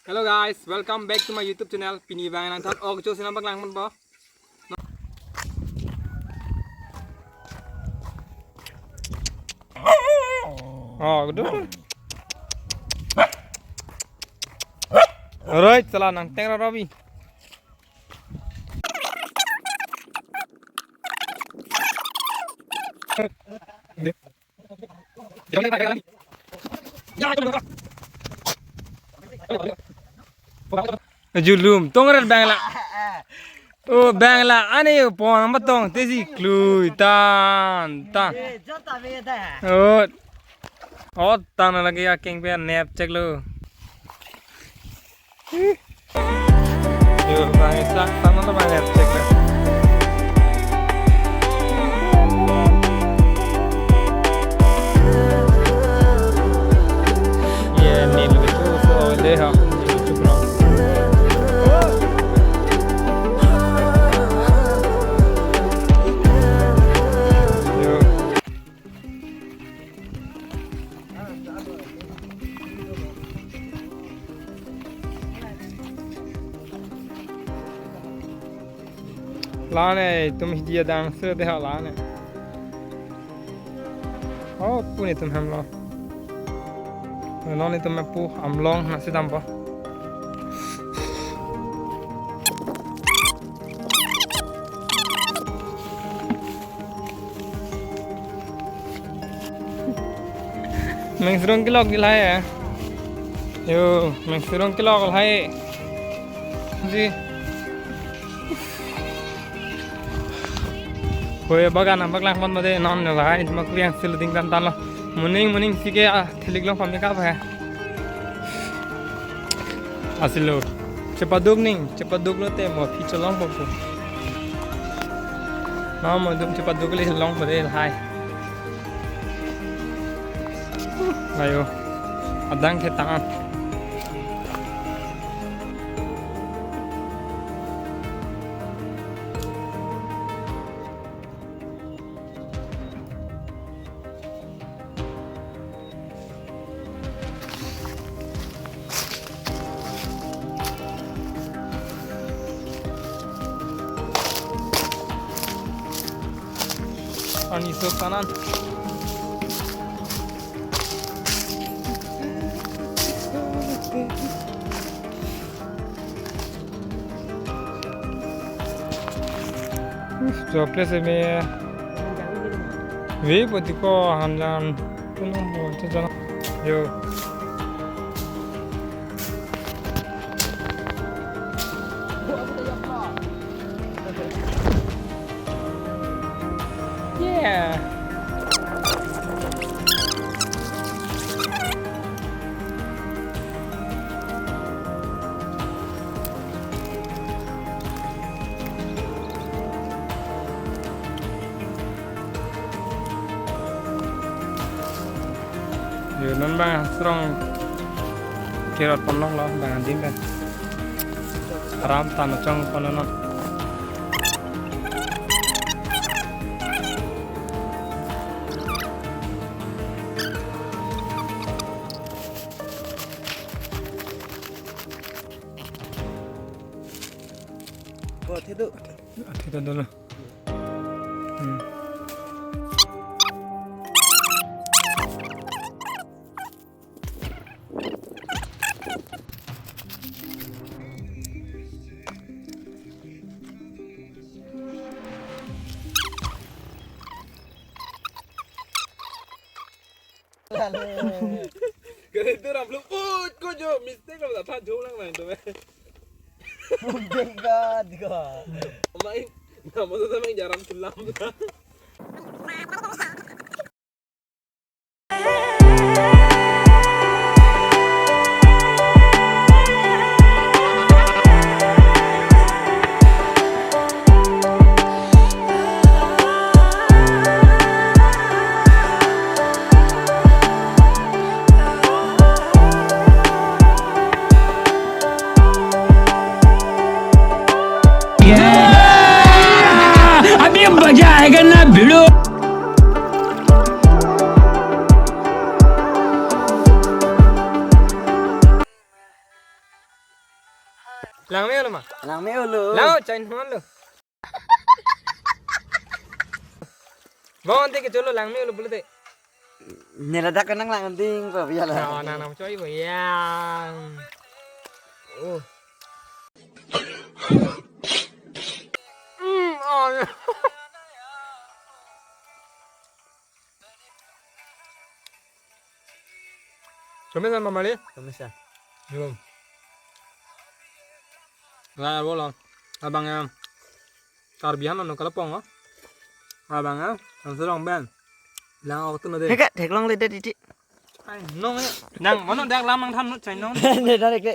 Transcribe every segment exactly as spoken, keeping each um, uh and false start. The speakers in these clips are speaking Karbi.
Hello guys, welcome back to my YouTube channel. Pini abang nangthan ok jo si nangpaklang ponpo. Oh, gitu. Alright, salah nangteng ra Robi. Julum, tong red bangla. Oh, bangla, ane yo pon ang batong, tesi klui tan, tan. Oh, oh, tan lagi ya keng pe nep cek lo. Yo, bang, sak, tan lo bang, nep cek lo. Ye, ni lo itu, so, deh, ha, ni lo cukup lo. Yo. Lane, itum hidi adang se deh lane. Oh, pu netum hem lo. Non itum pu amlong nasi dampo. Mengsrung kelok di lahai ya. Yo, mengsrung kelok lahai. Ji. Hoi bagan nangpaklang pon made non lahai mak yang sil ding tan tan lo. Moning moning si ke ah thelik long pamika ba. Asilo. Chepaduk ning, chepaduk lote mo phi cholong po po. Na mo dum chepaduk le long po de lahai. Ayo. Adang ke tangan. Ani so kanan. Job place me. Ve poti ko hanjan. Kuno mo to jana. Yo. Yeah. Yo, non bang srong kerot ponlong lo bang adim kan. Aram tan chong pon non. Ko thidu. Athe ta dolo. Hmm. Kali itu ram lu, "Ut, ko jo mistake lo, tha jong lang nang tu." Mungkin ka, di ka. Main, nama tu main jaram sulam. Langme-olo ma? Langme-olo. Lang, chai non lo. Bang ante kecholo langme-olo pulote. Ne ladak kenanglang ding pa biar lah. Nah, nah, nah, choi bo ya. Oh. Hmm, oh. Chome san mamali? Chome san. Yo. Lah, bolo. Abang ya. Karbi han no kalapong, oh. Abang ya. Langsung ben. Lang ok tu no de. Heka, theklongledet iti. Ai, nong ya. Nang, mano dak lamang than no chai nong. Ne dak ke.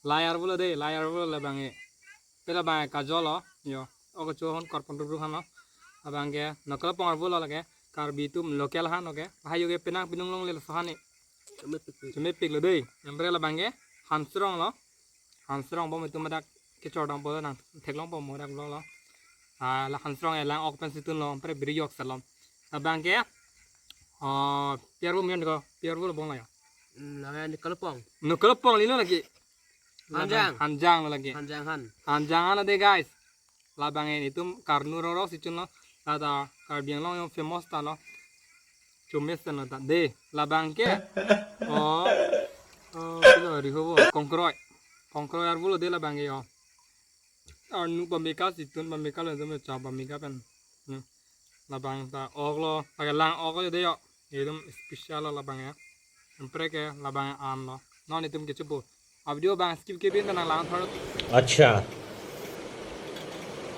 Layar pulo de, layar pulo labang e. Pela bang kajol lo, yo. Oke cho hon kor pon ruk ruk han lo. Abang ke, no kalapong ar pulo lake. Karbi atum local han, oke. Hayo ke penang pinung longle laso han e. Chomepik lo de. Yang pre labang ke, Hansrong lo. Hansrong bom atum dak kechor dam pulo nang theklong bom mo dak lo lo. Ah, la Hansrong e lang ok pen situn lo, pre biri yok salom. Labang ke, oh, piar bom yon ko, piar bom lo bong la ya. Hmm, labang ni kalapong. No kalapong lino lagi. Hanjang. Hanjang lo lagi. Hanjang han. Hanjang han de guys. Labang en itum karnu roro si chun lo. Lata Karbi Anglong yang famous ta lo. Chome sen lo ta. De, labang ke. Oh. Oh, kilo ri hobo. Kongkroi. Kongkroi ar pulo de labang ke yo. Arnu pamika si tun pamika lo jom cha pamika pen. Hmm. Labang ta ok lo, lake lang ok lo de yo. Ekdom special lo labang ya. Empre ke labang an lo. Non itum kechupo. Video bang skip ke bin nang lang thor. अच्छा,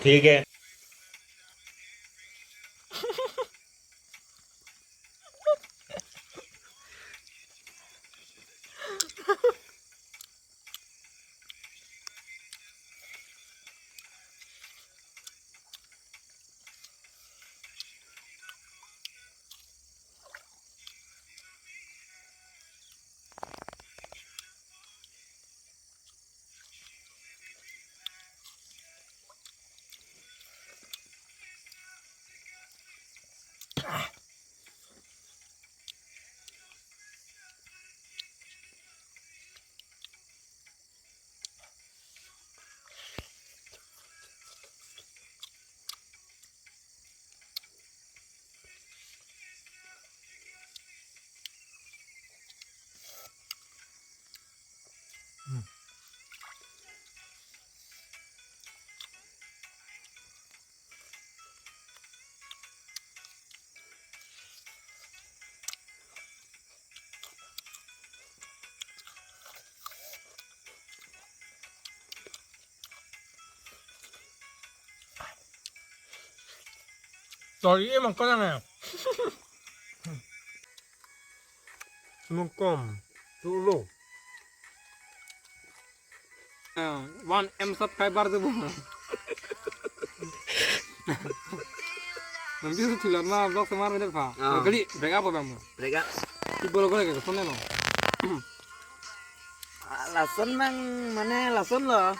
ठीक है। Sorry, emang kau nang ya? Nungkom, dulu. Eh, one M subscriber tu bu. Nanti tu chulat ma vlog semar meter pa. Ah. Kali break up apa mu? Break up. Ibu lo kali ke sana lo. Ah, lason mang mana lason lo.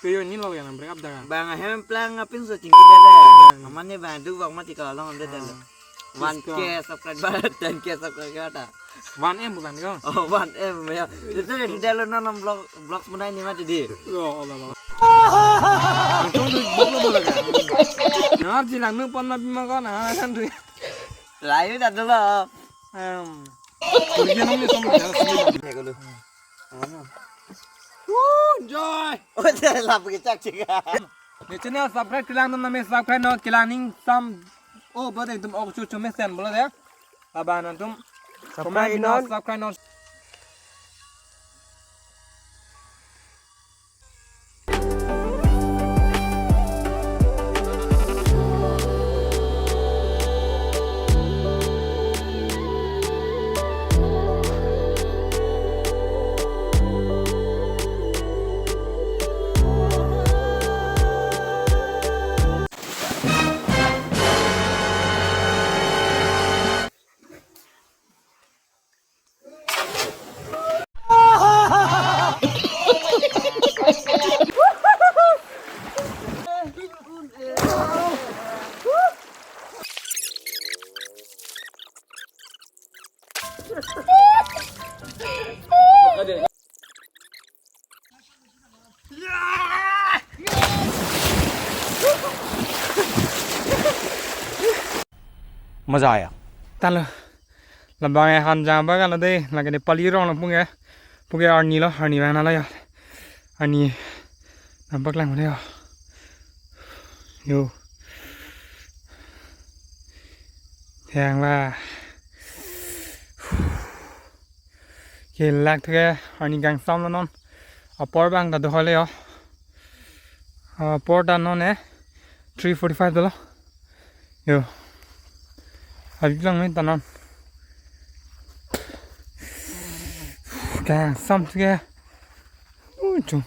Tuyo ni lo ya break up dah. Bang ahem plang apin so chingki dada. Hmm. Aman ni bang du bang mati kalau long dada lo. Ah. One K subscriber, ten K subscriber ta. One M bukan ko? Oh, one M ya. Itu ya sudah lo nonton vlog vlog sebenarnya ini mati di. Yo Allah Allah. Untung tu vlog lo boleh kan? Nangar jilang nu pon nabi makan ah kan tu. Layu dah dulu. Em. Kuliah nang ni sama dia sini. Ya kalau. Ano? Woo, enjoy. Oh, dia lah pergi cak cik. Ne channel subscribe kelang atum name subscribe non kelang ning sam. Oh, bro, itum ok chu chu mesen bolo de. Laban atum. Subscribe comment non. Subscribe non. मजा आया। Talo. Labang ya han jang ba kalo de, lagi de pali rong lo pung ya. Pung ya arni lo, arni bang na lo ya. Arni. Nampak lang lo ya. Yo. Yang ba. Ke lak thu ke arni kangsam lo non. Apor bang ta do hole yo. Apor ta non e three forty-five dolo. Yo. Abi lang me ta non. Kangsam thu ke. Ui, chung.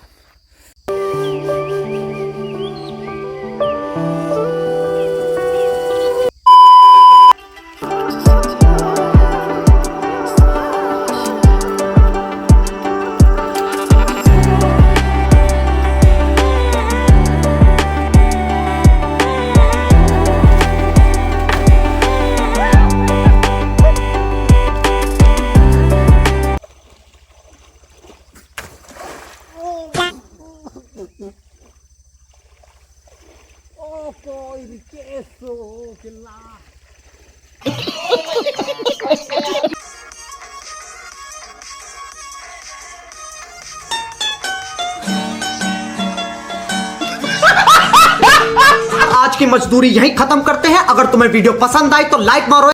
Oh, koi di keso, kela. आज की मजदूरी यहीं खत्म करते हैं। अगर तुम्हें वीडियो पसंद आए तो लाइक मारो।